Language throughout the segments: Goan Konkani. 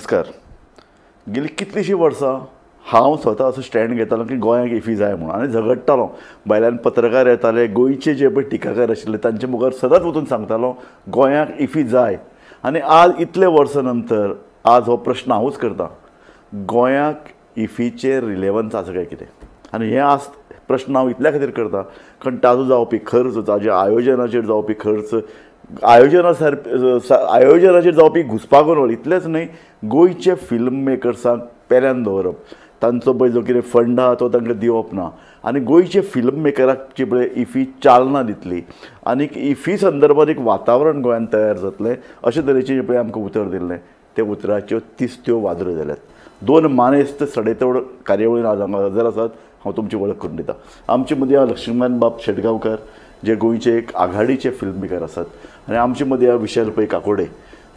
नमस्कार. गेली कितलींशीं वर्सां हांव स्वता असो स्टँड घेतालो की गोंयाक इफी जाय म्हणून आनी झगडटालो. भायल्यान पत्रकार येताले, गोंयचे जे पळय टिकाकार आशिल्ले तांचे मुखार सदांच वचून सांगतालो गोंयाक इफी जाय. आनी आज इतले वर्सां नंतर आज हो प्रश्न हांवूच करता, गोंयाक इफीचेर रिलेवन्स आसा काय कितें? आनी हें आज प्रश्न हांव इतल्या खातीर करता कारण ताजो जावपी खर्च, ताजे आयोजनाचेर जावपी खर्च, आयोजनाचेर जावपी घुस्पागोंदळ, इतलेंच न्हय गोंयचे फिल्म मेकर्सांक पेल्यान दवरप, तांचो पळय जो कितें फंड आहा तो तांकां दिवप ना आनी गोंयचे फिल्म मेकराक पळय इफी चालना दितली आनी इफी संदर्भात एक वातावरण गोंयांत तयार जातलें अशे तरेचें पळय आमकां उतर दिल्लें, त्या उतराच्यो तिसत्यो वादऱ्यो जाल्यात. दोन मानेस्त सडेतोड कार्यावळीन आज हांगा हजर आसात, हांव तुमची वळख करून दिता. आमचे मदीं लक्ष्मीकांत बाब शेटगांवकर जे गोंयचे एक आघाडीचे फिल्म मेकर आसात आनी आमचे मदीं विशाल पै काकोडे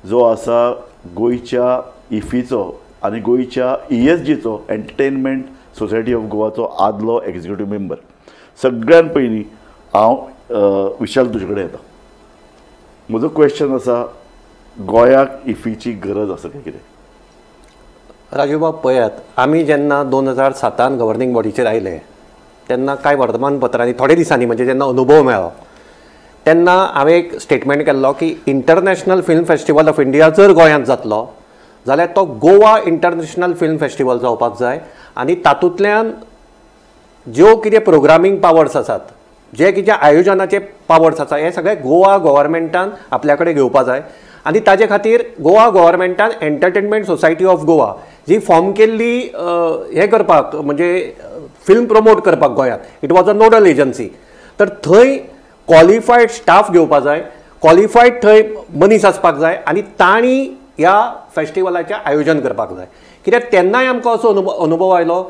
जो आसा गोंयच्या इफीचो आनी गोंयच्या ESGचो, एंटरटेनमेंट सोसायटी ऑफ गोवाचो आदलो एग्जिक्युटीव मेंबर. सगळ्यान पयलीं हांव विशाल तुजे कडेन येता. म्हजो क्वेश्चन आसा, गोंयाक इफीची गरज आसा काय कितें? राजूबाब पळयात, आमी जेन्ना 2007 गव्हर्निंग बॉडीचेर आयले तेन्ना कांय वर्तमानपत्रांनी थोडे दिसांनी, म्हणजे जेन्ना अनुभव मेळ्ळो तेन्ना हांवें एक स्टेटमेंट केल्लो की international film festival of India जर गोंयांत जातलो जाल्यार तो गोवा इंटरनॅशनल फिल्म फेस्टिवल जावपाक जाय आनी तातूंतल्यान ज्यो कितें प्रोग्रामींग पावर्स आसात, जे कितें आयोजनाचे पावर्स आसा, हे सगळे गोवा गव्हर्मेंटान आपल्या कडेन घेवपा जाय आनी ताजे खातीर गोवा गव्हर्मेंटान एंटरटेनमेंट सोसायटी ऑफ गोवा जी फॉर्म केल्ली हें करपाक, म्हणजे फिल्म प्रमोट करपाक गोंयांत, it was a nodal agency, तर थंय क्वॉलिफायड स्टाफ घेवपा जाय, क्वॉलिफायड थंय मनीस आसपाक जाय आनी तांणी ह्या फेस्टिवलाचें आयोजन करपाक जाय. कित्याक तेन्नाय आमकां असो अनुभव आयलो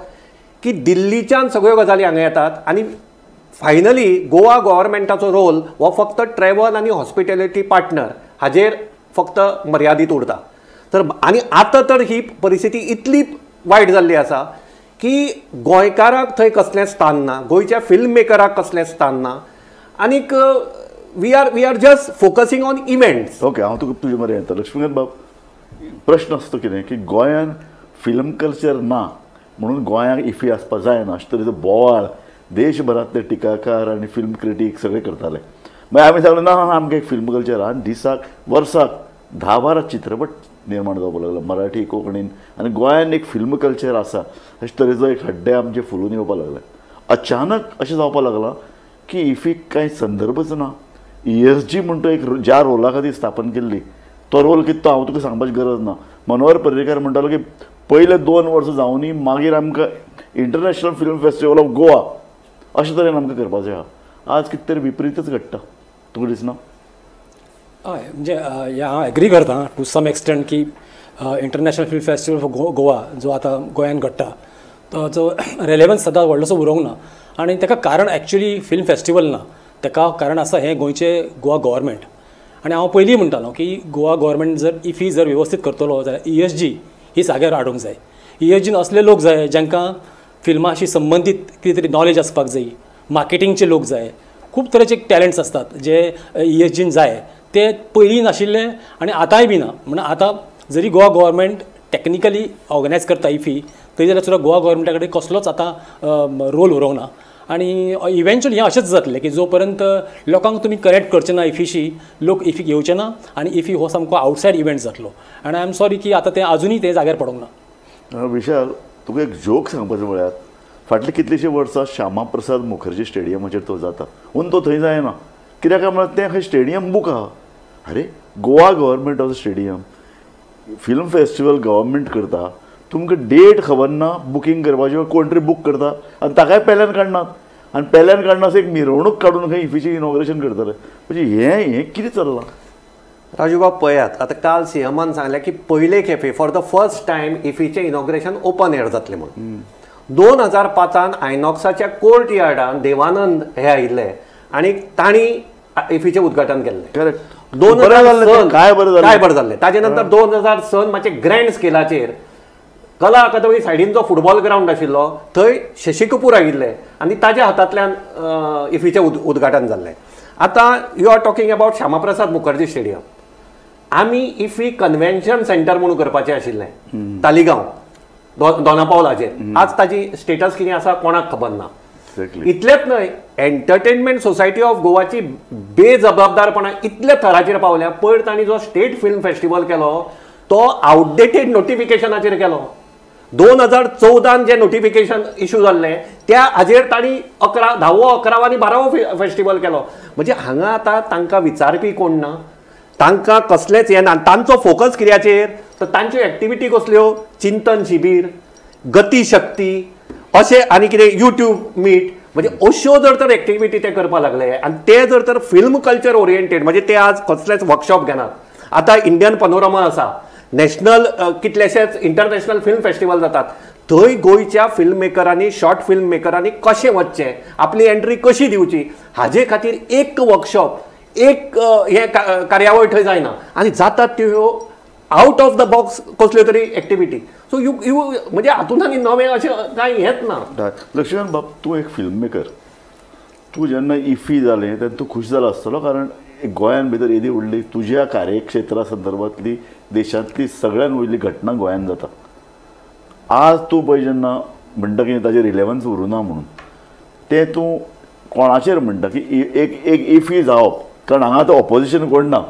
की दिल्लीच्यान सगळ्यो गजाली हांगा येतात आनी फायनली गोवा गव्हर्मेंटाचो रोल हो फक्त ट्रॅवल आनी हॉस्पिटॅलिटी पार्टनर हाजेर फक्त मर्यादीत उरता. तर आनी आतां तर ही परिस्थिती इतली वायट जाल्ली आसा की गोंयकाराक थंय कसलें स्थान ना, गोंयच्या फिल्म मेकराक कसलें स्थान ना आनीक we are just focusing on events. Okay, हांव तुका तुजे मरे येता. लक्ष्मीकांत बाब, प्रश्न आसता कितें की गोंयान फिल्म कल्चर ना म्हणून गोंयाक इफी आसपाक जायना अशे तरेचो बोवाळ देशभरांतले टिकाकार आनी फिल्म क्रिटीक सगळे करताले. मागीर आमी सांगलें ना आमकां एक फिल्म कल्चर आहा आनी दिसाक वर्साक 10-12 चित्रपट निर्माण जावपाक लागलो मराठी कोंकणीन आनी गोंयान एक फिल्म कल्चर आसा अशे तरेचो एक हड्डें आमचें फुलून येवपाक लागलें. अचानक अशें जावपाक लागलां की इफीक कांय संदर्भच ना. ESG म्हण तो एक ज्या रोला खातीर स्थापन केल्ली तो रोल कितें तो हांव तुका सांगपाची गरज ना. मनोहर पर्रीकार म्हणटालो की पयले 2 वर्सां जावनी मागीर आमकां international film festival of Goa अशे तरेन आमकां करपाचें आहा. आज कितें तरी विपरीतच घडटा, तुका दिसना? हय, म्हणजे हांव एग्री करता टू सम एक्सटेंट की international film festival of Goa जो आतां गोंयांत घडटा तो रेलेवन्स सदांच व्हडलोसो उरोंक ना आनी ताका कारण एक्चुली फिल्म फेस्टिवल ना, ताका कारण आसा हें गोंयचें गोवा गव्हर्मेंट. आनी हांव पयलीं म्हणटालो की गोवा गव्हर्मेंट जर इफी जर वेवस्थीत करतलो जाल्यार ESG ही जाग्यार हाडूंक जाय. ESGन असले लोक जाय जांकां फिल्माशी संबंदीत कितें तरी नॉलेज आसपाक जाय, मार्केटिंगचे लोक जाय, खूब तरेचे टॅलंट्स आसतात जे ESGन जाय, ते पयलीं नाशिल्ले आनी आतांय बी ना. म्हणून आतां जरी गोवा गव्हर्मेंट टॅक्निकली ऑर्गनायज करता इफी तरी जाल्यार सुद्दां गोवा गव्हर्मेंटा कडेन कसलोच आतां रोल उरोंक ना. आनी इवेंच्युअली हें अशेंच जातलें की जो पर्यंत लोकांक तुमी कनेक्ट करचे ना इफीशी, लोक इफीक येवचे ना आनी इफी हो सामको आवटसायड इवेंट जातलो. आनी I am sorry की आतां तें आजुनूय तें जाग्यार पडोंक ना. विशाल, तुका एक जोक सांगपाचो म्हळ्यार फाटलीं कितलींशीं वर्सां श्यामा प्रसाद मुखर्जी स्टेडियमाचेर तो जाता, पूण तो थंय जायना कित्याक काय म्हळ्यार तें खंय स्टेडियम बूक आहा. अरे गोवा गव्हर्मेंटाचो स्टेडियम, फिल्म फेस्टिवल गव्हर्मेंट करता, तुमकां डेट खबर ना बुकींग करपाची, कोण तरी बूक करता आनी ताकाय पेल्यान काडनात आनी पेल्यान काडना एक मिरवणूक काडून खंय इफीचें इनॉग्रेशन करतले. म्हणजे हें हें कितें चल्लां? राजूबाब पळयात, आतां काल सीएमान सांगलें की पयले खेपे for the first time इफीचें inauguration open air जातलें म्हणून. 2005 आयनॉक्साच्या कोर्ट यार्डान देवानंद हे आयिल्ले आनी तांणी इफीचें उद्घाटन केल्लें. करेक्ट. 2000 काय बरें जाल्लें. ताजे नंतर 2000 मातशें ग्रँड स्केलाचेर कला अकादमी सायडीन जो फुटबॉल ग्रावंड आशिल्लो थंय शशी कपूर आयिल्ले आनी ताज्या हातांतल्यान इफीचें उद्घाटन जाल्लें. आतां you are talking about Shyama Prasad Mukherjee stadium. आमी इफी कन्व्हेन्शन सेंटर म्हणून करपाचें आशिल्लें तालिगांव दोनापावलाचेर, आज ताजी स्टेटस कितें आसा कोणाक खबर ना. इतलेंच न्हय, एंटरटेनमेंट सोसायटी ऑफ गोवाची बेजबाबदारपणा इतल्या थराचेर पावल्या. पयर तांणी जो स्टेट फिल्म फेस्टिवल केलो तो आउटडेटेड नोटिफिकेशनाचेर केलो. 2014 जे नोटिफिकेशन इशू जाल्लें त्या हाजेर तांणी 10वो, 11वो आनी 12वो फेस्टिवल केलो. म्हणजे हांगा आतां तांकां विचारपी कोण ना, तांकां कसलेंच हें ना. तांचो फोकस कित्याचेर, तर तांच्यो एक्टिविटी कसल्यो, चिंतन शिबीर, गतीशक्ती अशें आनी कितें युट्यूब मीट, म्हणजे अश्यो जर तर एक्टिविटी ते करपाक लागले आनी ते जर तर फिल्म कल्चर ओरिएंटेड, म्हणजे ते आज कसलेच वर्कशॉप घेनात. आतां इंडियन पनोरमा आसा, नॅशनल कितलेशेच इंटरनॅशनल फिल्म फेस्टिवल जातात, थंय गोंयच्या फिल्म मेकरांनी, शॉर्ट फिल्म मेकरांनी कशें वचचें, आपली एंट्री कशी दिवची हाजे खातीर एक वर्कशॉप, एक हें कार्यावळ थंय जायना आनी जातात त्यो ह्यो आउट ऑफ the box कसल्यो तरी एक्टिविटी. सो you you म्हणजे हातूंत आनी नवें अशें कांय हेंच ना. लक्ष्मण बाब, तूं एक फिल्म मेकर, तूं जेन्ना इफी जालें तेन्ना तूं खूश जाला आसतलो, कारण गोंयान भितर येदी व्हडली तुज्या कार्यक्षेत्रा संदर्भांतली देशांतली सगळ्यान वयली घटना गोंयान जाता. आज तूं पळय जेन्ना म्हणटा की ताजें रिलेवन्स उरूना म्हणून, तें तूं कोणाचेर म्हणटा की एक एक इफी जावप, कारण हांगा आतां ऑपोजिशन कोण ना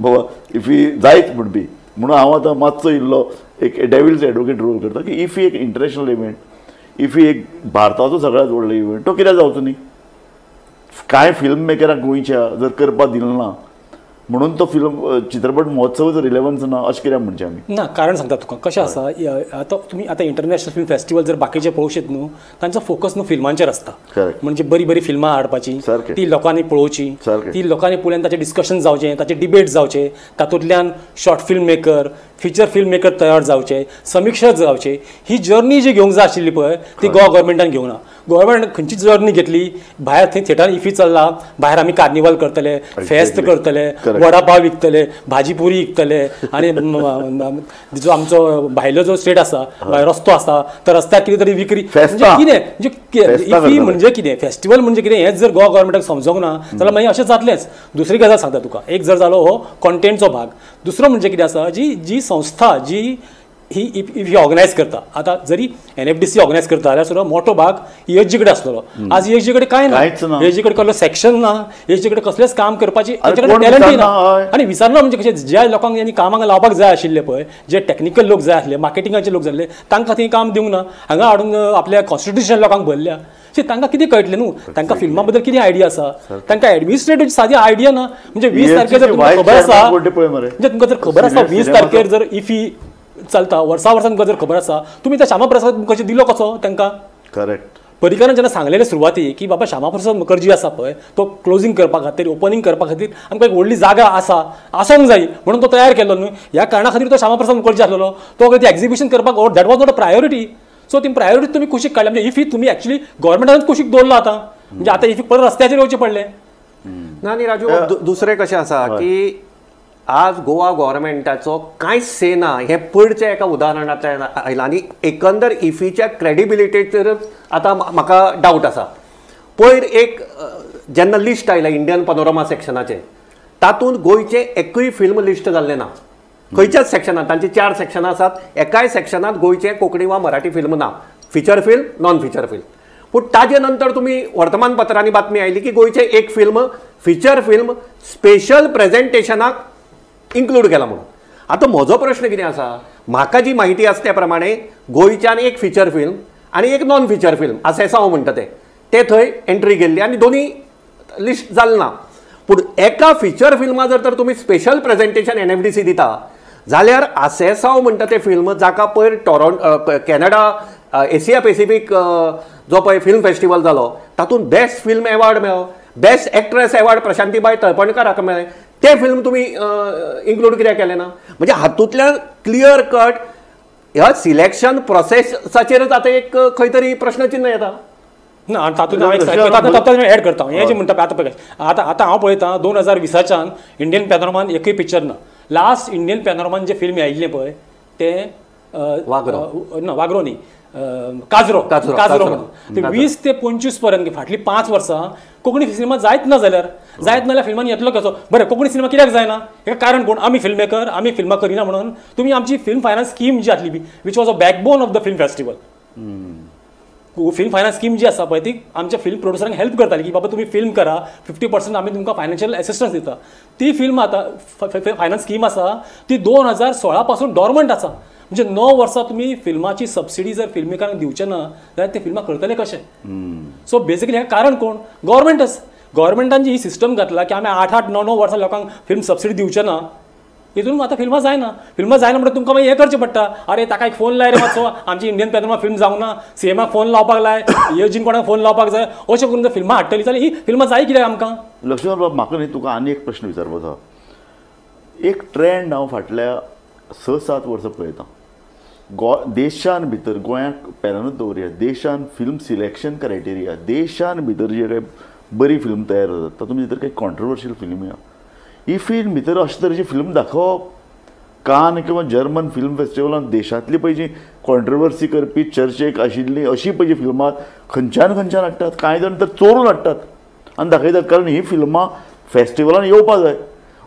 बाबा इफी जायत म्हणपी, म्हणून हांव आतां मातसो इल्लो एक डेविल्स एडवोकेट रोल करता की इफी एक इंटरनॅशनल इव्हेंट, इफी एक भारताचो सगळ्यांत व्हडलो इव्हेंट, तो कित्याक जावचो न्ही? कांय फिल्म मेकराक गोंयच्या जर करपाक दिलें ना म्हणून तो फिल्म चित्रपट महोत्सवच रिलेवन्स ना अशें कित्याक म्हणचें आमी? ना, कारण सांगता तुका कशें आसा. आतां तुमी आतां इंटरनॅशनल फिल्म फेस्टिवल जर बाकीचे पळोवशीत न्हू, तांचो फोकस न्हू फिल्मांचेर आसता. म्हणजे बरी बरी फिल्मां हाडपाची, ती लोकांनी पळोवची, ती लोकांनी पळोवन ताचें डिस्कशन जावचें, ताचें डिबेट जावचें, तातूंतल्यान short film maker, feature film maker तयार जावचे, समिक्षक जावचे. ही जर्नी जी घेवंक जाय आशिल्ली पळय ती गोवा गव्हर्मेंटान घेवंक ना. गव्हर्मेंटान खंयची जर्नी घेतली, भायर थंय थिएटर इफी चल्ला, भायर आमी कार्निवल करतले, फेस्त करतले, वडापाव विकतले, भाजी पुरी विकतले आनी जो आमचो भायलो जो स्टेट आसा, रस्तो आसा, तर रस्त्यार कितें तरी विक्री, म्हणजे कितें, म्हणजे इफी म्हणजे कितें, फेस्टिवल म्हणजे कितें, हेंच जर गोवा गव्हर्मेंटाक समजोंक ना जाल्यार मागीर अशें जातलेंच. दुसरी गजाल सांगता तुका, एक जर जालो हो कॉन्टेंटचो भाग, दुसरो म्हणजे कितें आसा, जी जी संस्था जी ही इफी ऑर्गनायज करता, आतां जरी NFDC organise करता जाल्यार सुद्दां मोठो भाग ESG कडेन आसलेलो. आज ESG कडेन कांय ना, ESG कडेन कसलो सेक्शन ना, ESG कडेन कसलेंच काम करपाची टॅलंटूय ना. आनी विचारना म्हणजे कशें, ज्या लोकांक यांनी कामाक लावपाक जाय आशिल्ले पळय, जे टॅक्निकल लोक जाय आसले, मार्केटिंगाचे लोक जाय आसले, तांकां थंय काम दिवंक ना. हांगा हाडून आपल्या कॉन्स्टिट्युशन लोकांक भरल्या, तांकां कितें कळटलें न्हू, तांकां फिल्मा बद्दल कितें आयडिया आसा, तांकां एडमिनिस्ट्रेटिव सादी आयडिया ना. म्हणजे 20 तारखेर जर तुमकां खबर आसा, म्हणजे तुमकां जर खबर आसा 20 तारखेर जर इफी चलता, वर्सा वर्सान तुमकां जर खबर आसा, तुमी त्या श्यामा प्रसाद मुखर्जी दिलो कसो तांकां? करेक्ट. पर्रीकारान जेन्ना सांगलेलें सुरवाती की बाबा श्यामा प्रसाद मुखर्जी आसा पळय तो क्लोजींग करपा खातीर, ओपनींग करपा खातीर आमकां एक व्हडली जागा आसा, आसूंक जाय म्हणून तो तयार केलो न्हू. ह्या कारणा खातीर तो श्यामा प्रसाद मुखर्जी आसलेलो, तो ती एक्झिबिशन करपाक, that was not a priority. So ती प्रायोरिटी तुमी कुशीक काडल्या, म्हणजे इफी तुमी एक्चुअली गव्हर्मेंटान कुशीक दवरलो आतां, म्हणजे आतां इफी परत रस्त्याचेर येवचें पडलें ना. आनी राजू, दुसरें कशें आसा की आज गोवा गव्हर्मेंटाचो कांयच से ना हें पयरच्या एका उदाहरणांतल्यान आयलां आनी एकंदर इफीच्या क्रेडिबिलिटीचेरच आतां म्हाका डावट आसा. पयर एक जेन्ना लिस्ट आयलें इंडियन पनोरमा सेक्शनाचें, तातूंत गोंयचें एकूय फिल्म लिस्ट जाल्लें ना खंयच्याच सेक्शनात. तांची 4 सेक्शनां आसात, एकाय सेक्शनात गोंयचें कोंकणी वा मराठी फिल्म ना, feature film, non feature film. पूण ताजे नंतर तुमी वर्तमानपत्रांनी बातमी आयली की गोंयचें एक फिल्म फिचर फिल्म स्पेशल प्रेजेंटेशनाक इन्क्लूड केला म्हणून. आतां म्हजो प्रश्न कितें आसा, म्हाका जी म्हायती आसा त्या प्रमाणे गोंयच्यान एक फिचर फिल्म आनी एक नॉन फिचर फिल्म आसेसांव म्हणटा ते थंय एंट्री केल्ली आनी दोनी लिस्ट जालें ना. पूण एका फिचर फिल्मा जर तर तुमी स्पेशल प्रेजेंटेशन NFDC दिता जाल्यार आसेसांव म्हणटा तें फिल्म जाका पयर टोरोंटो, कॅनडा, एशिया पॅसिफीक जो पळय फिल्म फेस्टिवल जालो तातूंत बेस्ट फिल्म एवॉर्ड मेळ्ळो, बेस्ट एक्ट्रेस एवॉर्ड प्रशांतीबाय तळपणकाराक मेळ्ळें, तें फिल्म तुमी इन्क्लूड कित्याक केलें ना? म्हणजे हातूंतल्यान क्लियर कट ह्या सिलेक्शन प्रोसेसाचेरच आतां एक खंय तरी प्रश्नचिन्ह येता ना. आनी तातूंत हांव एड करता हें जें म्हणटा आतां पळय, आतां आतां हांव पळयतां 2020च्यान इंडियन पॅनोरमान एकूय पिक्चर ना. लास्ट इंडियन पॅनोरमान जें फिल्म आयिल्लें पळय तें ना वागरो न्ही काजरो काजरो म्हणून 20 ते 25 पर्यंत फाटली 5 वर्सां कोंकणी सिनेमा जायत ना जाल्यार जायत ना जाल्यार फिल्मान येतलो कसो? बरें कोंकणी सिनेमा कित्याक जायना हेका कारण कोण? आमी फिल्म मेकर, आमी फिल्मां करिना म्हणून तुमी आमची फिल्म फायनान्स स्कीम जी आसली which was a backbone of the film festival, film finance scheme जी आसा पळय ती आमच्या फिल्म प्रोड्युसरांक हेल्प करताली की बाबा तुमी फिल्म करा 50% आमी तुमकां फायनान्शियल एसिस्टन्स दिता. ती फिल्म आतां फायनान्स स्कीम आसा ती 2016 पासून डॉर्मंट आसा. म्हणजे 9 वर्सां तुमी फिल्माची सबसिडी जर फिल्म मेकरांक दिवचे ना जाल्यार ते फिल्मां करतले कशे? सो बेसिकली हें कारण कोण? गव्हर्मेंटच. गव्हर्मेंटान जी ही सिस्टम घातला की आमी 8 8 9 9 वर्सां लोकांक फिल्म सबसिडी दिवचे ना, हितून आतां फिल्मां जायना. फिल्मां जायना म्हणटकीर तुमकां मागीर हें करचें पडटा, अरे ताका एक फोन लाय रे मातसो, आमची इंडियन पॅनोरमा फिल्म जावंक ना, सीएमाक फोन लावपाक लाय, योजीन कोणाक फोन लावपाक जाय, अशें करून जर फिल्मां हाडटली जाल्यार ही फिल्मां जाय कित्याक आमकां? लक्ष्मण बाब म्हाका न्ही तुका आनी एक प्रश्न विचारपाचो आसा. एक ट्रेंड हांव फाटल्या 6-7 वर्सां पळयतां, देशान भितर गोंयाक पेरानूच दवरुया, देशान फिल्म सिलेक्शन क्रायटेरिया, देशान भितर जे काय बरी फिल्म तयार जातात तातूंत भितर काही कॉन्ट्रोवर्शियल फिल्मी आहा. इफीन भितर अशे तरेची फिल्म दाखोवप, कान किंवा जर्मन फिल्म फेस्टिवलान देशांतली पळय जी कॉन्ट्रोवर्सी करपी चर्चेक आशिल्ली अशी पळय जी फिल्मां खंयच्यान खंयच्यान हाडटात, कांय जाण तर चोरून हाडटात आनी दाखयतात, कारण ही फिल्मां फेस्टिवलान येवपा जाय.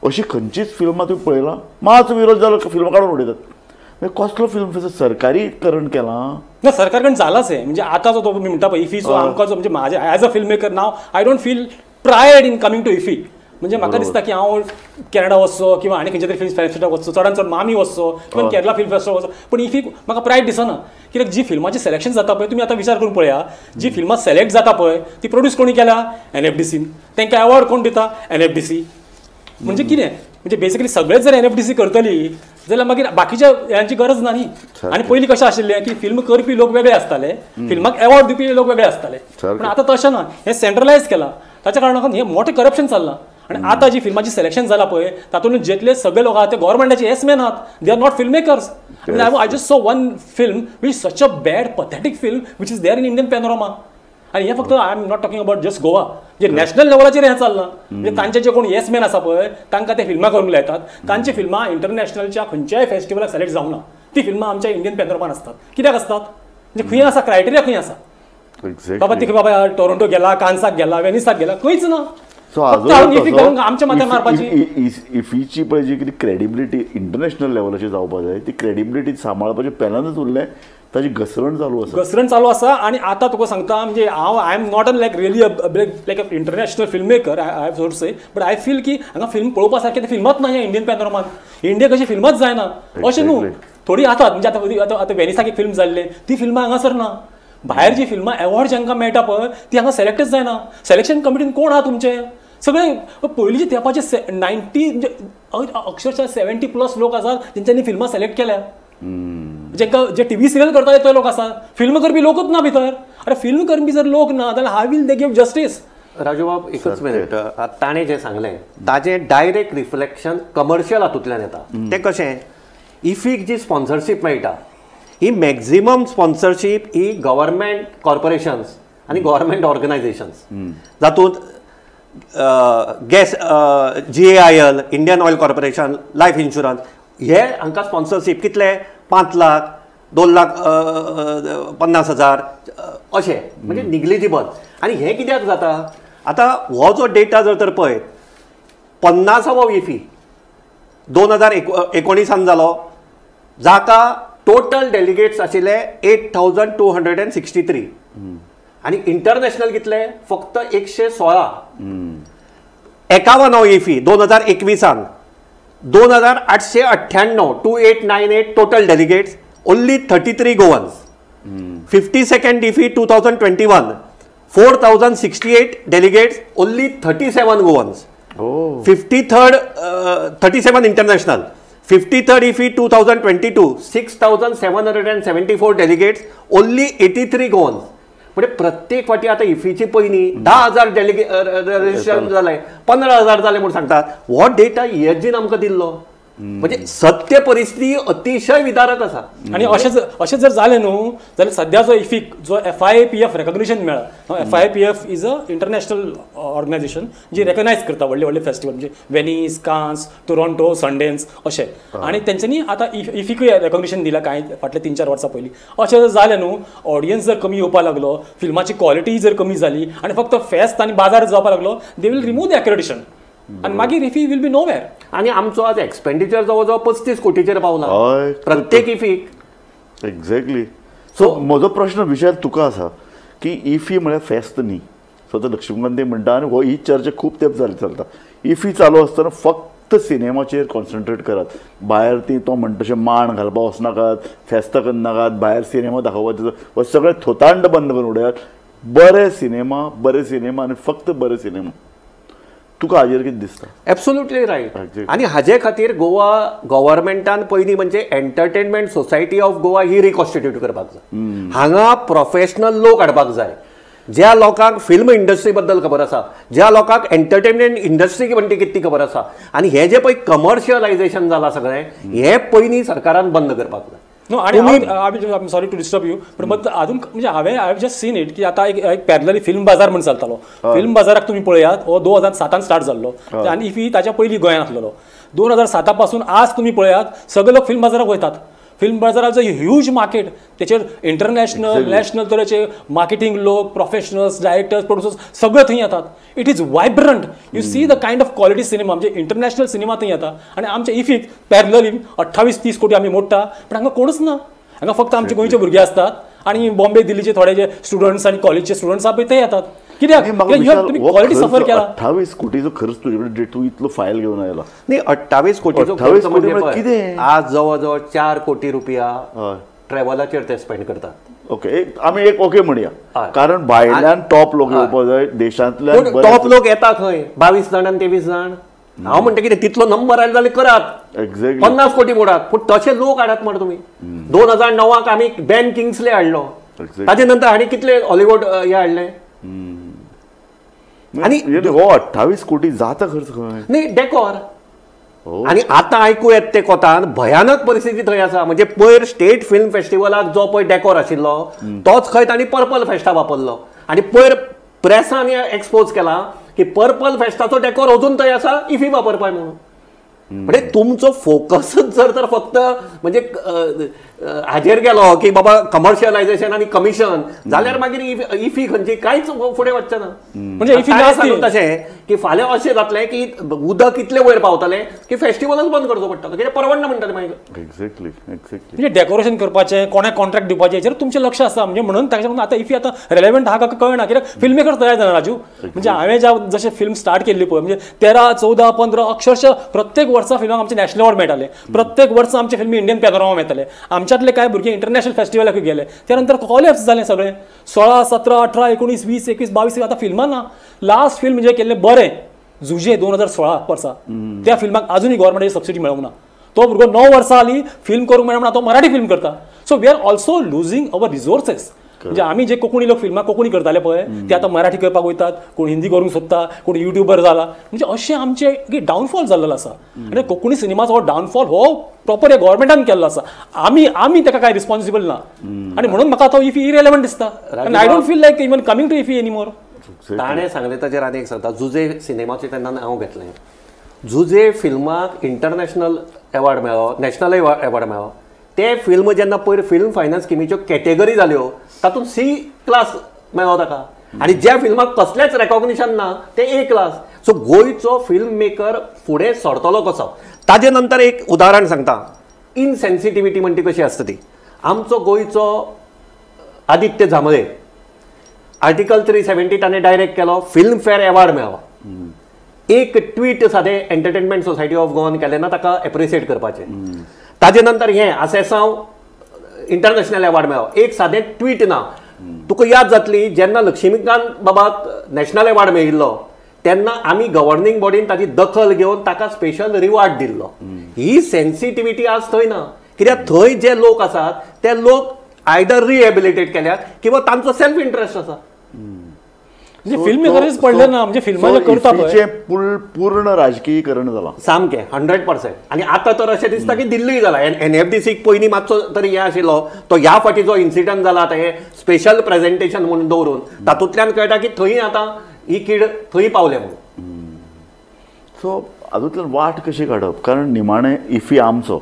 अशी खंयचीच फिल्मां तुवें पळयलां मातसो विरोध जालो फिल्मां काडून उडयतात. कसलो फिल्म फेस्टिवल सरकारीकरण केलां ना? सरकार जालाच हें. म्हणजे आतां जो तुमी म्हणटा पळय इफीचो आमकां जो म्हणजे म्हाजे as a film maker now I don't feel pride in coming to IFFI. म्हणजे म्हाका दिसता की हांव कॅनडा वचचो किंवा आनी खंयच्या तरी फिल्म फेस्टिवलाक वचचो, चडान चड मामी वचचो किंवा केरला फिल्म फेस्टिवल वचचो, पूण इफी म्हाका प्रायड दिसना. कित्याक जी फिल्माची सिलेक्शन जाता पळय, तुमी आतां विचार करून पळया, जी फिल्मां सिलेक्ट जाता पळय ती प्रोड्यूस कोणी केल्या? एनएफडीसीन. तांकां अवॉर्ड कोण दिता? एनएफडीसी. म्हणजे कितें म्हणजे बेसिकली सगळेच जर एनएफडीसी करतली जाल्यार मागीर बाकीच्या हेंची गरज ना न्ही. आनी पयलीं कशें आशिल्लें की फिल्म करपी लोक वेगळे आसताले, फिल्माक अवॉर्ड दिवपी लोक वेगळे आसताले, पूण आतां तशें ना. हें सेंट्रलायज केलां, ताच्या कारणान हें मोठें करप्शन चल्लां. आनी आतां जी फिल्माची सिलेक्शन जालां पळय तातूंत जितले सगळे लोक आहात ते गव्हर्मेंटाचे येस मॅन आहात, they are not film makers. I just saw one film which such a bad pathetic film which is there in Indian Panorama. आनी हें फक्त I am not talking about just Goa, J national लेवलाचेर हें चल्लां. म्हणजे तांचे जे कोण येस मॅन आसा पळय तांकां ते फिल्मां करूंक लायतात, तांची फिल्मां इंटरनॅशनलच्या खंयच्याय फेस्टिवलाक सिलेक्ट जावंक ना, ती फिल्मां आमच्या इंडियन पॅनोरमान आसतात. कित्याक आसतात? म्हणजे खंय आसा क्रायटेरिया, खंय आसा बाबा ती? बाबा टोरंटो गेला, कान्साक गेला, वेनिसाक गेला, खंयच ना. इफीची पळय जी कितें क्रेडिबिलिटी इंटरनॅशनल लेवलाचेर जावपा जाय ती क्रेडिबिलिटी सांबाळपाचें पेलानूच उरलें, ताची घसरण चालू आसा, घसरण चालू आसा. आनी आतां तुका सांगता म्हणजे हांव I am not an like really like a international film maker I have to say, but I feel की हांगा फिल्म पळोवपा सारकें ते फिल्मांच ना. ह्या इंडियन पॅनोरमान इंडिया कशी फिल्मांच जायना अशें न्हू, थोडी आसात. म्हणजे आतां आतां वेनिसाक एक फिल्म जाल्लें, ती फिल्मां हांगासर ना. भायर जी फिल्मां एवॉर्ड जांकां मेळटा पळय ती हांगा सिलेक्टच जायना. सिलेक्शन कमिटीन कोण आहा तुमचे सगळे पयलींचे तेंपाचे 90 म्हणजे अक्षरशः 70+ लोक आसात जेंच्यांनी फिल्मां सिलेक्ट केल्या, जेंका जे टीव्ही सिरियल करताले ते लोक आसात, फिल्म करपी लोकूच ना भितर. अरे फिल्म करपी जर लोक ना जाल्यार how will they give justice? राजूबाब एकच मिनिट, ताणें जें सांगलें ताजें डायरेक्ट रिफ्लेक्शन कमर्शियल हातूंतल्यान येता. तें कशें? इफीक जी स्पॉन्सरशीप मेळटा ही मॅक्झिमम स्पॉन्सरशीप ही गव्हर्मेंट कॉर्पोरेशन्स आनी गव्हर्मेंट ऑर्गनायझेशन्स, जातूंत gas GAIL, Indian Oil Corporation, life insurance, हे हांकां स्पॉन्सरशीप कितले? 5 लाख, 2,50,000 अशें, म्हणजे निग्लिजिबल. आनी हें कित्याक जाता? आतां हो जो डेटा जर तर पळयत 50वो इफी 2019 जालो, जाका टोटल डेलिगेट्स आशिल्ले 8,263 आनी इंटरनॅशनल कितले? फक्त 116. 51 IFFI 2021 2,898 2898 total delegates, only 33 Goans. 52nd IFFI 2021 4,068 delegates, only 37 Goans. 53rd 37 international. 53rd IFFI 2022 6,774 delegates, only 83 Goans. म्हणजे प्रत्येक फाटी आतां इफीची पयलीं 10,000 डेलिगे रजिस्ट्रेशन जालें, 15,000 जालें म्हूण सांगतात. हो डेटा ईएसजीन आमकां दिल्लो. म्हणजे सत्य परिस्थिती अतिशय विदारक आसा. आनी अशें जर जालें न्हू जाल्यार सद्या जो इफीक जो FIPF recognition मेळ्ळा, FIPF is a international organisation ji recognise करता व्हडले व्हडले फेस्टिवल म्हणजे वेनीस, कान्स, टोरंटो, सनडेन्स अशें. आनी तेंच्यांनी आतां इफीकूय रेकग्निशन दिलां कांय फाटले 3-4 वर्सां पयलीं. अशें जर जालें न्हू, ऑडियन्स जर कमी येवपाक लागलो, फिल्माची क्वॉलिटी जर कमी जाली आनी फक्त फेस्त आनी बाजार जावपाक लागलो, they will remove the accreditation आनी मागीर IFFI will be nowhere. आनी आमचो आज एक्सपेंडिचर जवळ जवळ 35 कोटीचेर पावला प्रत्येक इफीक. एक्झॅक्टली. सो म्हजो प्रश्न विशाल तुका आसा की इफी म्हळ्यार फेस्त न्ही. सो आतां लक्ष्मीकांत म्हणटा आनी हो ही चर्चा खूब तेंप जाली चलता. इफी चालू आसतना फक्त सिनेमाचेर कॉन्सन्ट्रेट करात, भायर ती तो म्हणटा तशें माण घालपाक वचनाकात, फेस्तां करनाकात, भायर सिनेमा दाखोवपाचो हो सगळें थोतांड बंद करून उडयात. बरे सिनेमा, बरे सिनेमा आनी फक्त बरे सिनेमा. तुका हाजेर कितें दिसता? Absolutely right. आनी हाजे खातीर गोवा गव्हर्मेंटान पयलीं म्हणजे entertainment society of Goa he reconstitute करपाक जाय. हांगा प्रोफेशनल लोक हाडपाक जाय, ज्या लोकांक फिल्म इंडस्ट्री बद्दल खबर आसा, ज्या लोकांक एंटरटेनमेंट इंडस्ट्री म्हणटी कितली खबर आसा. आनी हे जे पळय कमर्शियलायझेशन जालां सगळें, हें पयलीं सरकारान बंद करपाक जाय. नो, आनी सॉरी टू डिस्टर्ब you, पण अजून म्हणजे हांवें I have just seen it की आतां एक पॅरलली फिल्म बाजार म्हण चलतालो. फिल्म बाजाराक तुमी पळयात, हो 2007 स्टार्ट जाल्लो आनी इफी ताच्या पयलीं गोंयांत आसलेलो. 2007 पासून आज तुमी पळयात सगळे लोक फिल्म बाजाराक वयतात. फिल्म बाजाराचो ह्यूज मार्केट, तेचेर इंटरनॅशनल नॅशनल तरेचे मार्केटींग लोक, प्रोफेशनल्स, डायरेक्टर्स, प्रोड्युसर्स सगळे थंय येतात. It is vibrant. You see the kind of quality cinema, म्हणजे इंटरनॅशनल सिनेमा थंय येता. आनी आमच्या इफीक पॅरलली 28-30 कोटी आमी मोडटा, पण हांगा कोणूच ना. हांगा फक्त आमचे गोंयचे भुरगे आसतात आनी बॉम्बे दिल्लीचे थोडे जे स्टुडंट्स आनी कॉलेजचे स्टुडंट्स आहा पळय ते येतात. कित्याक क्वॉलिटी सफर केला. 28 कोटीचो खर्च तुजे तूं इतलो फायल घेवन आयला. न्ही, 28 कोटीचो खर्च म्हणजे आज जवळ जवळ 4 कोटी रुपया ट्रॅव्हलाचेर ते स्पेंड करतात. ओके, आमी एक ओके म्हणया, कारण भायल्यान टॉप लोक येवपाक जाय, देशांतल्यान टॉप लोक येता खंय 22 जाण आनी 23 जाण. हांव म्हणटा कितें तितलो नंबर आयलो जाल्यार करात, एक्झॅक्टली 50 कोटी मोडात, पूण तशे लोक हाडात मरे तुमी. 2009 आमी बॅन किंग्सले हाडलो, ताजे नंतर हांणी कितले हॉलिवूड हे हाडले. आनी हो 28 कोटी जाता खर्च खंय? न्ही, डेकोर. आनी आतां आयकू येत ते कोतान भयानक परिस्थिती थंय आसा. म्हणजे पयर स्टेट फिल्म फेस्टिवलाक जो पळय डेकोर आशिल्लो तोच खंय तांणी पर्पल फेस्टा वापरलो. आनी पयर प्रेसान एक्सपोज केला की पर्पल फेस्टाचो डेकोर अजून थंय आसा, इफी वापरपाक म्हणून. म्हणजे तुमचो फोकसच जर तर फक्त म्हणजे हाजेर गेलो की बाबा कमर्शियलायझेशन आनी कमिशन, जाल्यार मागीर इफी खंयची कांयच फुडें वचचें ना. म्हणजे इफी सांगून तशें की फाल्यां अशें जातलें की उदक इतलें वयर पावतलें की फेस्टिवलच बंद करचो पडटलो, कित्याक परवडना म्हणटलें मागीर. Exactly exactly. म्हणजे डेकोरेशन करपाचें, कोणाक कॉन्ट्रॅक्ट दिवपाचें हेचेर तुमचें लक्ष आसा. म्हणजे म्हणून ताच्या लागून आतां इफी आतां रेलेवंट आहा काय कळना, कित्याक फिल्म मेकर तयार जाना राजू. म्हणजे हांवें ज्या जशें फिल्म स्टार्ट केल्ली पळय, म्हणजे 13, 14, 15 अक्षरशः प्रत्येक वर्सा फिल्माक आमचे नॅशनल अवॉर्ड मेळटाले, प्रत्येक वर्सा आमचे फिल्मी इंडियन पॅनोरमा मेळटाले, आमच्यातले कांय भुरगे इंटरनॅशनल फेस्टिवलाक गेले. त्या नंतर कॉलेप्स जालें सगळें. 16, 17, 18, 19, 20, 21, 22 आतां फिल्मां ना. लास्ट फिल्म जें केल्लें बरें जुजे 2016 वर्सा, त्या फिल्माक अजुनूय गव्हर्मेंटाची सबसिडी मेळूंक ना. तो भुरगो 9 वर्सां आली फिल्म करूंक मेळना, तो मराठी फिल्म करता. So we are also losing our resources. म्हणजे आमी जे कोंकणी लोक फिल्मां कोंकणी करताले पळय ते आतां मराठी करपाक वयतात, कोण हिंदी करूंक सोदता, कोण युट्यूबर जाला. म्हणजे अशें आमचें डावनफॉल जाल्लो आसा. आनी कोंकणी सिनेमाचो हो डावनफॉल हो प्रॉपर ह्या गव्हर्मेंटान केल्लो आसा. आमी आमी ताका कांय रिस्पॉन्सिबल ना. आनी म्हणून म्हाका तो इफी इरेलेवंट दिसता. आनी I don't feel like even coming to IFFI anymore. ताणें सांगलें ताचेर आनी एक सांगता, जुजे सिनेमाचें तेन्ना नांव घेतलें. जुजे फिल्माक इंटरनॅशनल एवॉर्ड मेळ्ळो, नॅशनल एवॉर्ड मेळ्ळो. ते फिल्म जेन्ना पयर फिल्म फायनान्स स्किमीच्यो कॅटेगरी जाल्यो तातूंत सी क्लास मेळ्ळो ताका, आनी ज्या फिल्माक कसलेंच रेकॉग्निशन ना ते ए क्लास. सो गोंयचो फिल्म मेकर फुडें सरतलो कसो? ताजे नंतर एक उदाहरण सांगता, इनसेन्सिटिविटी म्हणटी कशी आसता ती. आमचो गोंयचो आदित्य झांबळे आर्टिकल 370 ताणें डायरेक्ट केलो, फिल्मफेअर एवॉर्ड मेळ्ळो. एक ट्वीट सादें एंटरटेनमेंट सोसायटी ऑफ गोवान केलें ना ताका एप्रिशिएट करपाचें. ताजे नंतर हें आसेसांव इंटरनॅशनल एवॉर्ड मेळ्ळो, एक सादें ट्वीट ना. तुका याद जातली जेन्ना लक्ष्मीकांत बाबाक नॅशनल एवॉर्ड मेळिल्लो तेन्ना आमी गव्हर्निंग बॉडीन ताची दखल घेवन ताका स्पेशल रिवॉर्ड दिल्लो. ही सेन्सिटिविटी आज थंय ना, कित्याक थंय जे लोक आसात ते लोक आयदर रिहेबिलिटेट केल्यात किंवा तांचो सेल्फ इंट्रस्ट आसा. म्हणजे फिल्म मेकर्स पडले ना, म्हणजे फिल्मां करता पळय पूर्ण राजकीयकरण जालां सामकें 100%. आनी आतां तर अशें दिसता की दिल्ली जाला. एनएफडीसीक पयलीं मातसो तरी हें आशिल्लो तो ह्या फावटी जो इन्सिडंट जाला आतां हे स्पेशल प्रेजेंटेशन म्हणून दवरून तातूंतल्यान कळटा की थंय आतां ही कीड थंय पावले म्हणून. सो हातूंतल्यान वाट कशी काडप, कारण निमाणें इफी आमचो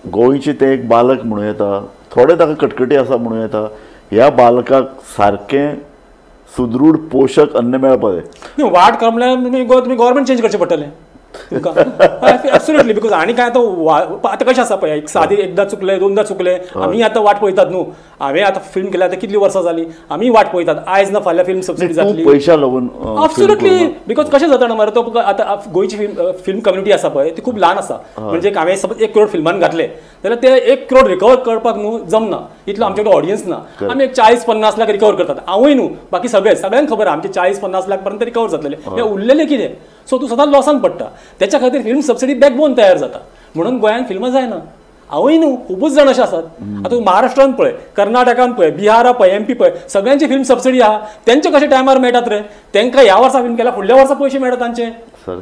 गोंयचें तें एक बालक म्हणूं येता, थोडे ताका कटकटी आसा म्हणूं येता, ह्या बालकाक सारकें सुदृढ पोशक अन्न मेळपा जाय. वाट करप म्हणल्यार तुमी गव्हर्मेंट चेंज करचें पडटलें तुमकां. एब्सोल्युटली, because आनी काय आतां आतां कशें आसा पळय, एक सादी एकदां चुकले दोनदां चुकले, आमी आतां वाट पळयतात न्हू. हांवें आतां फिल्म केल्या आतां कितली वर्सां जालीं आमी वाट पळयतात, आयज ना फाल्यां फिल्म सबसिडी जातली. पयशा लागून एब्सोल्युटली, because कशें जाता ना मरे, तो आतां गोंयची फिल्म कम्युनिटी आसा पळय ती खूब ल्हान आसा. म्हणजे हांवें सपोज 1 करोड फिल्मान घातले जाल्यार ते 1 करोड रिकवर करपाक न्हू जमना, इतलो आमचे कडेन ऑडियन्स ना. आमी एक 40-50 लाख रिकवर करतात, हांवूय न्हू बाकी सगळे सगळ्यांक खबर आमचे 40-50 लाख पर्यंत रिकवर जातले, हे उरलेले कितें. सो तूं सदांच लॉसान पडटा. त्याच्या खातीर फिल्म सबसिडी बॅकबोन तयार जाता, म्हणून गोंयांत फिल्मां जायना. हांवूय न्हू खुबूच जाण अशे आसात. आतां महाराष्ट्रान पळय, कर्नाटकान पळय, बिहारा पळय, एमपी पळय, सगळ्यांची फिल्म सबसिडी आहा. तेंचे कशे टायमार मेळटात रे, तेंकां ह्या वर्सा फिल्म केल्या फुडल्या वर्सा पयशे मेळटा तांचे,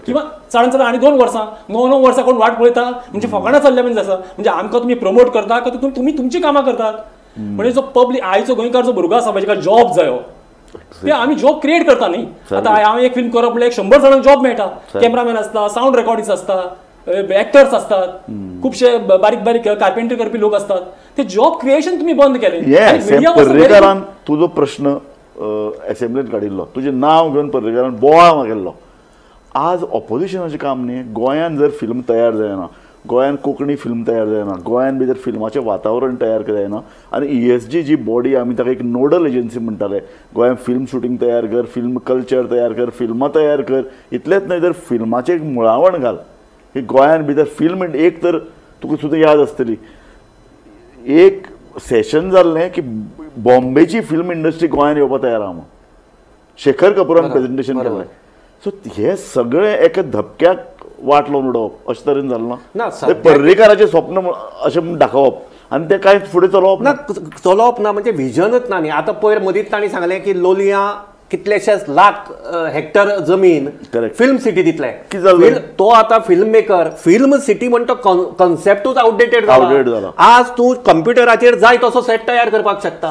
किंवा चडान चड आनी 2 वर्सां 9-9 वर्सां कोण वाट पळयता. म्हणजे फकाणां चल्ल्या म्हणजे आसा. म्हणजे आमकां तुमी प्रमोट करता का तुमी तुमची कामां करतात. म्हणजे जो पब्लीक आयचो गोंयकार जो भुरगो आसा ताका जॉब जायो, ते आमी जॉब क्रिएट करता न्ही. आतां हांवें एक फिल्म करप म्हणल्यार 100 जाणांक जॉब मेळटा, कॅमेरामॅन आसता, सावंड रेकॉर्डिस्ट आसता, एक्टर्स आसतात, खुबशे बारीक बारीक कार्पेंटरी करपी लोक आसतात. ते जॉब क्रिएशन तुमी बंद केलें. पर्रीकारान तुजो प्रश्न एसेंब्लीत काडिल्लो, तुजें नांव घेवन पर्रीकारान बोवाळ केल्लो. आज ऑपोजिशनाचें काम न्ही, गोंयान जर फिल्म तयार जायना, गोंयान कोंकणी फिल्म तयार जायना, गोंयान भितर फिल्माचें वातावरण तयार जायना, आनी ESG जी बॉडी आमी ताका एक नोडल एजन्सी म्हणटाले, गोंयान फिल्म शुटींग तयार कर, फिल्म कल्चर तयार कर, फिल्मां तयार कर, इतलेंच न्हय तर फिल्माचें एक मुळावण घाल की गोंयान भितर फिल्म एक तर तुका सुद्दां याद आसतली एक सेशन जाल्लें की बॉम्बेची फिल्म इंडस्ट्री गोंयान येवपा तयार आहा म्हणून शेखर कपूरान प्रेजेंटेशन केलें. सो हे सगळें एका धपक्याक वाट लावन उडोवप अशें तरेन जालें ना. पर्रीकाराचें स्वप्न अशें म्हूण दाखोवप आनी तें कांय फुडें चलोवप ना, चलोवप ना म्हणजे विजनच ना न्ही. आतां पयर मदींच तांणी सांगलें की लोलयां कितलेशेच लाख हेक्टर जमीन फिल्म सिटी दितले. तो आतां फिल्म मेकर, फिल्म सिटी म्हण तो कॉन्सेप्टूच आउटडेटेड जाला. आज तूं कंप्युटराचेर जाय तसो सेट तयार करपाक शकता.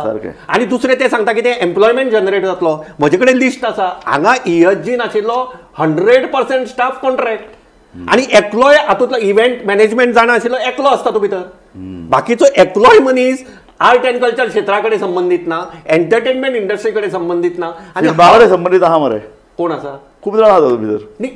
आनी दुसरें ते सांगता की ते एम्प्लॉयमेंट जनरेट जातलो. म्हजे कडेन लिस्ट आसा, हांगा ESG नाशिल्लो 100% स्टाफ कॉन्ट्रॅक्ट, आनी एकलोय हातूंतलो इव्हेंट मॅनेजमेंट जाणा आशिल्लो एकलो आसता तो भितर, बाकीचो एकलोय मनीस आर्ट अँड कल्चर क्षेत्रा कडेन संबंदीत ना, एंटरटेनमेंट इंडस्ट्री कडेन संबंदीत ना. आनी बावडे संबंदीत आहा मरे कोण आसा, खूब जाण आसा भितर न्ही,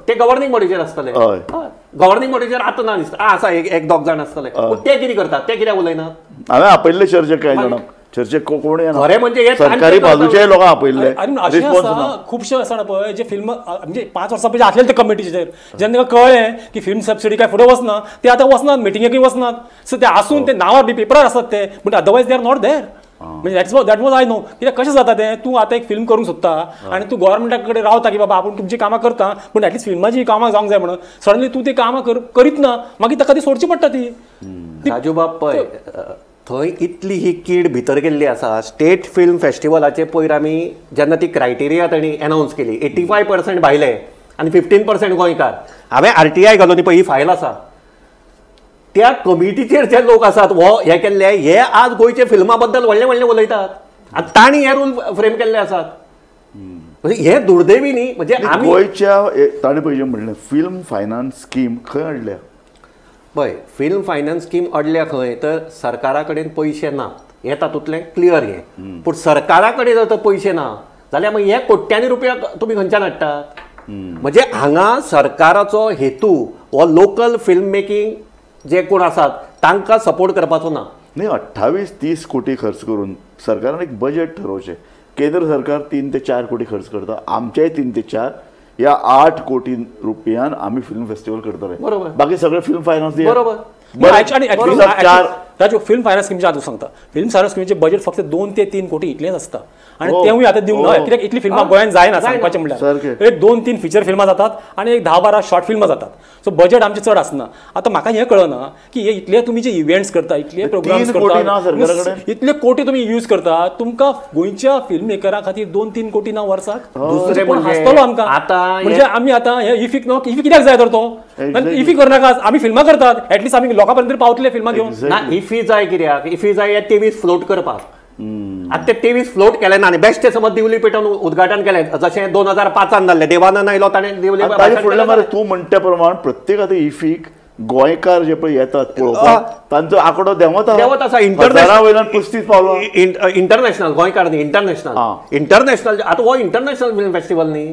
ते गव्हर्निंग बॉडीचेर आसतले. गव्हर्निंग बॉडीचेर आतां ना दिसता, आसा एक दोग जाण आसतले. ते कितें करतात, ते कित्याक उलयनात? हांवें आपयल्ले चर्चेक कांय जाणांक, चर्चेक कोण येना. खरें म्हणजे सरकारी बाजूचे लोकांक आपयल्ले. अशें आसा खुबशे आसा पळय जे फिल्म म्हणजे 5 वर्सां पयलीं आसलेले ते कमिटीचेर, जेन्ना तांकां कळ्ळें की फिल्म सबसिडी काय फुडें वचना, ते आतां वचनात, मिटिंगेकूय वचनात. सो ते आसून ते नांवार बी पेपरार आसात ते, but otherwise they are not there. म्हणजे that was I know. कित्याक कशें जाता तें, तूं आतां एक फिल्म करूंक सोदता आनी तूं गव्हर्मेंटा कडेन रावता की बाबा आपूण तुमचीं कामां करता, पूण एटलिस्ट फिल्माचीं कामां जावंक जाय म्हणून सडनली तूं तीं कामां करीत ना, मागीर ताका ती सोडची पडटा ती. राजूबाब पळय, थंय इतली ही कीड भितर गेल्ली आसा. स्टेट फिल्म फेस्टिवलाचे पयर आमी जेन्ना ती क्रायटेरिया तांणी एनावन्स केली, 85% भायले आनी 15% गोंयकार. हांवें RTI घालून पळय ही फायल आसा, त्या कमिटीचेर जे लोक आसात हो हे केल्ले, हे आज गोंयचे फिल्मा बद्दल व्हडले व्हडले उलयतात आनी तांणी हे रूल फ्रेम केल्ले आसात. म्हणजे हे दुर्दैवी न्ही. म्हणजे आमी गोंयच्या ताणें पयशे म्हणलें फिल्म फायनान्स स्कीम खंय हाडल्या? पळय, फिल्म फायनान्स स्कीम अडल्या खंय तर सरकारा कडेन पयशे ना, हें तातूंतलें क्लियर हें. पूण सरकारा कडेन जर तर पयशे ना जाल्यार मागीर हे कोट्यांनी रुपया तुमी खंयच्यान हाडटात? म्हणजे हांगा सरकाराचो हेतू हो लोकल फिल्म मेकिंग जे कोण आसात तांकां सपोर्ट करपाचो ना. न्ही, 28-30 कोटी खर्च करून सरकारान एक बजेट ठरोवचें. केंद्र सरकार 3 ते 4 कोटी खर्च करता, आमचेय 3 ते 4 या 8 कोटी रुपयान आमी फिल्म फेस्टिवल करतले. बरोबर, बाकी सगळे फिल्म फायनान्स. बरोबर. राजू, फिल्म फायनान्स स्किमचे हांव सांगता, फिल्म फायनान्स स्किमीचे बजेट फक्त 2 ते 3 कोटी इतलेंच आसता आनी तेवूय आतां दिवंक ना, कित्याक इतली फिल्मां गोंयांत जायना सांगपाचें म्हणल्यार. एक 2-3 फिचर फिल्मां जातात आनी एक 10-12 शॉर्ट फिल्मां जातात. सो बजेट आमचें चड आसना. आतां म्हाका हें कळना की हे इतले तुमी जे इव्हेंट्स करता, इतले प्रोग्राम्स करता, इतले कोटी तुमी यूज करता, तुमकां गोंयच्या फिल्म मेकरा खातीर 2-3 कोटी ना वर्साक? दुसरें हांसतलो आमकां. आतां म्हणजे आमी आतां हे इफीक न्हू, इफी कित्याक जाय तर तो इफी करनाका, आमी फिल्मां करतात, एटलिस्ट आमी लोकां पर्यंत पावतले फिल्मां घेवन. ना इफी जाय कित्याक? इफी जाय 23 फ्लोट करपाक. आतां ते 23 फ्लोट केले ना आनी बेश्टे समज दिवली पेटोवन उद्घाटन केलें, जशें 2005 जाल्लें, देवानंद आयलो ताणें दिवली. फुडलें मरे तूं म्हणटा प्रमाण प्रत्येक आतां इफीक गोंयकार जे पळय येतात पळोवपाक तांचो आंकडो देंवत देंवत आसा. इंटरनॅशनल वयल्यान 35 पावलो. इंटरनॅशनल गोंयकार न्ही, इंटरनॅशनल इंटरनॅशनल आतां हो इंटरनॅशनल फिल्म फेस्टिवल न्ही,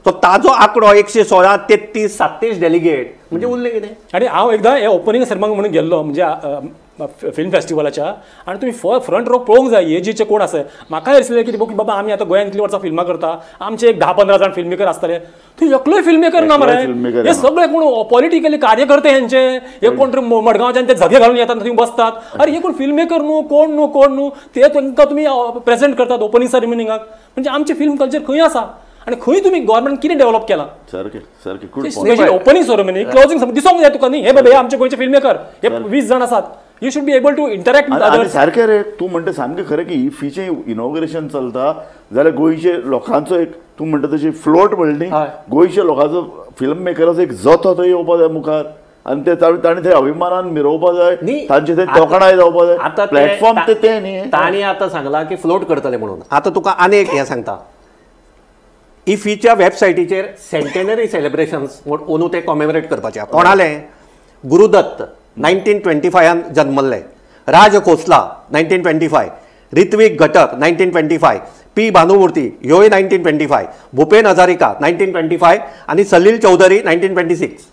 सो ताजो आंकडो 116, 33, 37 डेलिगेट म्हणजे उरलें कितें. आनी हांव एकदां हे ओपनींग सेरेमनी म्हणून गेल्लो म्हणजे फिल्म फेस्टिवलाच्या, आनी तुमी फ्रंट रो पळोवंक जाय हे जे कोण आसा. म्हाका दिसलें की बाबा आमी आतां गोंयांत इतलीं वर्सां फिल्मां करता, आमचे एक 10-15 जाण फिल्म मेकर आसतले, थंय एकलोय फिल्म मेकर ना मरे. हे सगळे कोण पॉलिटिकली कार्यकर्ते हेंचे, हे कोण तरी मडगांवच्यान ते झगे घालून येतात थंय बसतात. अरे हे कोण फिल्म मेकर न्हू, कोण न्हू, कोण न्हू, ते तांकां तुमी प्रेजेंट करतात ओपनींग सेरेमनीक. म्हणजे आमचें फिल्म कल्चर खंय आसा आनी खंय तुमी गव्हर्मेंट कितें डेव्हलप केलां? सारकें सारकें. ओपनींग सेरेमनी, क्लोजींग दिसोंक जाय तुका न्ही, हे बाबा हे आमचे गोंयचे फिल्म मेकर, हे 20 जाण आसात, you should be able to interact with others. सारकें रे तूं म्हणटा सामकें खरें की इफीचें इनॉग्रेशन चलता जाल्यार गोंयचे लोकांचो एक तूं म्हणटा तशी फ्लोट म्हणली, गोंयच्या लोकांचो फिल्म मेकराचो एक जथो थंय येवपा जाय मुखार आनी ते ताणें थंय अभिमानान मिरोवपा जाय, तांचे थंय तोखणाय जावपा जाय. आतां प्लॅटफॉर्म ते न्ही. तांणी आतां सांगलां की फ्लोट करतले म्हणून. आतां तुका आनी एक हें सांगता, इफीच्या वेबसायटीचेर सेंटेनरी सेलिब्रेशन्स म्हूण अंदू ते कॉमेमोरेट करपाचे. कोणाले? गुरुदत्त 1925 जन्मल्ले, राज खोसला 1925, ऋत्विक घटक 1925, पी भानुमूर्ती ह्योय 1925, भूपेन हजारिका 1925 आनी सलील चौधरी 1926.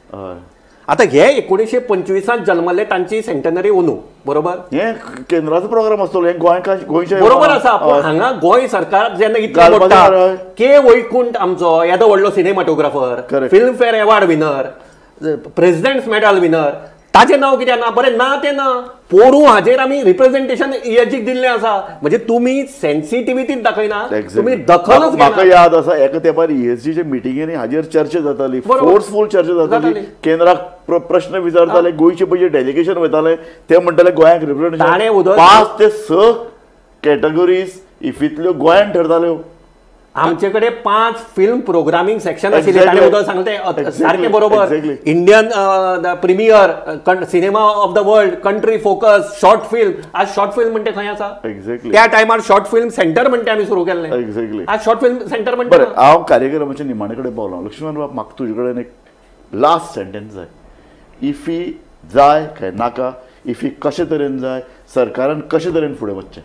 आतां हे 1925 जन्मल्ले, तांची सेंटेनरी अंदू, बरोबर? हे केंद्राचो प्रोग्राम आसतलो, हे गोंयच्या बरोबर आसा. पूण हांगा गोंय सरकार जेन्ना इतलें मोडटा, के वैकुंठ आमचो येदो व्हडलो cinematographer, Filmfare award winner, president's medal winner, ताजें नांव कित्याक ना? बरें ना तें ना, पोरूं हाजेर आमी रिप्रेझेंटेशन इएजीक दिल्लें आसा. म्हणजे तुमी सेन्सिटिविटीच दाखयना, तुमी दखलच. म्हाका याद आसा एका तेंपार ईएसजीच्या मिटिंगेनी हाजेर चर्चा जाताली, फोर्सफूल चर्चा जाताली, केंद्राक प्रश्न विचारताले, गोंयचे पयशे डेलिगेशन वयताले, ते म्हणटाले गोंयाक रिप्रेझेंटेशन. 5 ते 6 कॅटेगरीज इफींतल्यो गोंयान ठरताल्यो. आमचे कडेन 5 फिल्म प्रोग्रामिंग सेक्शन आशिल्ले. ताणें उदक सांगलें सारकें बरोबर, Indian premiere, cinema of the world, country focus, short film. आज शॉर्ट फिल्म म्हणटे खंय आसा? त्या टायमार शॉर्ट फिल्म सेंटर म्हणटे आमी सुरू केल्लें. एक्झॅक्टली. आज शॉर्ट फिल्म सेंटर म्हणटे. बरें, हांव कार्यक्रमाच्या निमाणे कडेन पावलो. लक्ष्मण बाब, म्हाका तुजे कडेन एक लास्ट सेंटेन्स जाय. इफी जाय काय नाका? इफी कशे तरेन जाय? सरकारान कशे तरेन फुडें वचचें?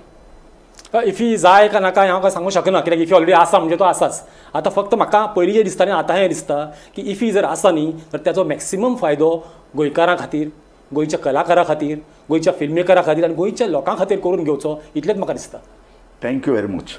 इफी जाय काय नाका हांव काय सांगूंक शकना, कित्याक इफी ऑलरेडी आसा म्हणजे तो आसाच. आतां फक्त म्हाका पयलीं जें दिसता न्ही, आतां हें दिसता की इफी जर आसा न्ही तर ताचो मॅक्सिमम फायदो गोंयकारां खातीर, गोंयच्या कलाकारां खातीर, गोंयच्या फिल्म मेकरा खातीर आनी गोंयच्या लोकां खातीर करून घेवचो, इतलेंच म्हाका दिसता. Thank you very much.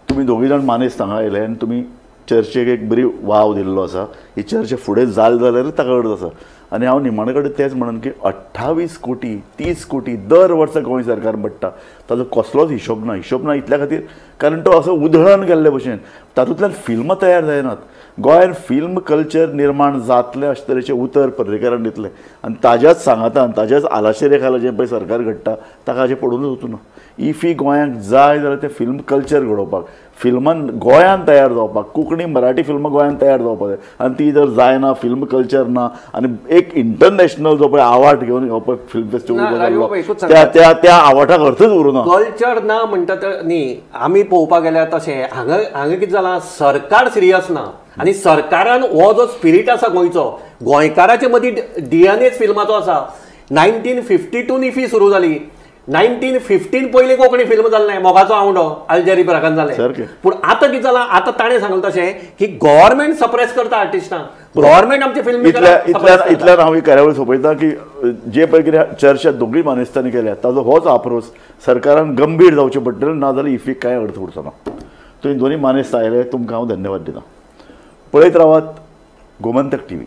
तुमी दोगूय जाण मानेस्त हांगा आयले आनी तुमी चर्चेक एक बरी वाव दिल्लो आसा. ही चर्चा फुडें जाली जाल्यार ताका अर्थ आसा. आनी हांव निमाणे कडेन तेंच म्हणून की 28 कोटी 30 कोटी दर वर्सा गोंय सरकार पडटा, ताजो कसलोच हिशोब ना. हिशोब ना इतल्या खातीर कारण तो असो उधळण गेल्ले भशेन, तातूंतल्यान फिल्मां तयार जायनात. गोंयान फिल्म कल्चर निर्माण जातलें अशे तरेचें उतर पर्रीकारान दितलें आनी ताज्याच सांगातान, ताज्याच आलाशिरे खाला जें पळय सरकार घडटा ताका अशें पडूनच वचूं ना. इफी गोंयांक जाय जाल्यार तें फिल्म कल्चर घडोवपाक, फिल्मान गोंयान तयार जावपाक, कोंकणी मराठी फिल्मां गोंयान तयार जावपाक जाय. आनी ती जर जायना, फिल्म कल्चर ना, आनी एक इंटरनॅशनल जो पळय आवाठ घेवन हो पळय फिल्म फेस्टिवल त्या त्या त्या आवाठाक अर्थच उरूना. कल्चर ना म्हणटा न्ही, आमी पळोवपाक गेल्यार तशें हांगा हांगा कितें जालां, सरकार सिरियस ना आनी सरकारान हो जो स्पिरीट आसा गोंयचो, गोंयकाराचे मदीं डीएनए फिल्माचो आसा. 1952 इफी सुरू जाली, 1915 पयलीं कोंकणी फिल्म जाल्लें मोगाचो आवंडो आलजेरी ब्रागान जालें. पूण आतां कितें जालां, आतां ताणें सांगलें तशें की गव्हर्मेंट सप्रेस करता आर्टिस्टांक, गव्हर्मेंट आमचे फिल्म. इतल्यान हांव ही कार्यावळ सोंपयता की जे पळय कितें चर्चा दोगूय मानेस्तांनी केल्या ताजो होच आपरोस सरकारान गंभीर जावचें पडटलें, ना जाल्यार इफीक कांय अर्थ उरचो ना. तुमी दोनूय मानेस्त आयले, तुमकां हांव धन्यवाद दिता. पळयत रावात गोमंतक टीव्ही.